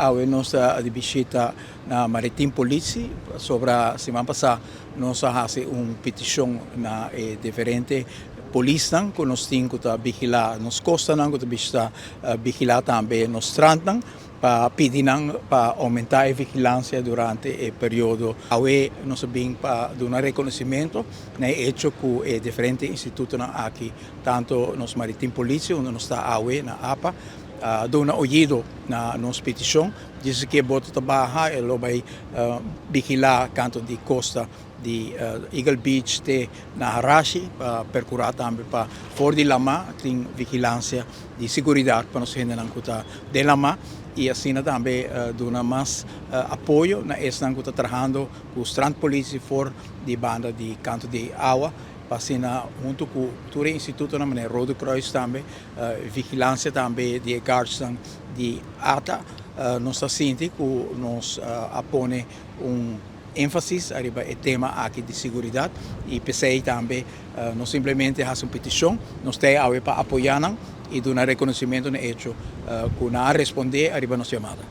Awe nos ta di bishita na Maritiem Politie. Sobra siman pasá nos a hasi un petishon na e diferente polisnan ku nos tin ku ta vigilá nos kostanan, ku ta bishita vigilá tambe nos strandnan, pa pidi nan pa oumentá e vigilansia durante e periodo. Awe nos a bin pa duna rekonosimentu na e echo ku e diferente institutonan aki, tantu nos Maritiem Politie, unda nos ta awe na APA, a duna oido na nos petishon. Djis ku e boto ta baha, e lo bai vigilá kantu di kosta di Eagle Beach te na Harashi pa perkurá tambe pa for di lama tin vigilansia di seguridat pa nos hendenan ku ta den lama i asina tambe duna mas apoyo na esnan ku ta trahando ku strandpolitie for di banda di kantu di awa pa asina huntu ku tur e institutonan manera Rode Kruis tambe vigilansia tambe di e guardsnan di ATA. Nos ta sinti ku nos a pone un énfasis ariba e tema aki di seguridat i p'esei tambe no simplemente hasi un petishon, nos ta awe pa apoyá nan i duna rekonosimentu na e echo ku nan a respondé ariba nos yamada.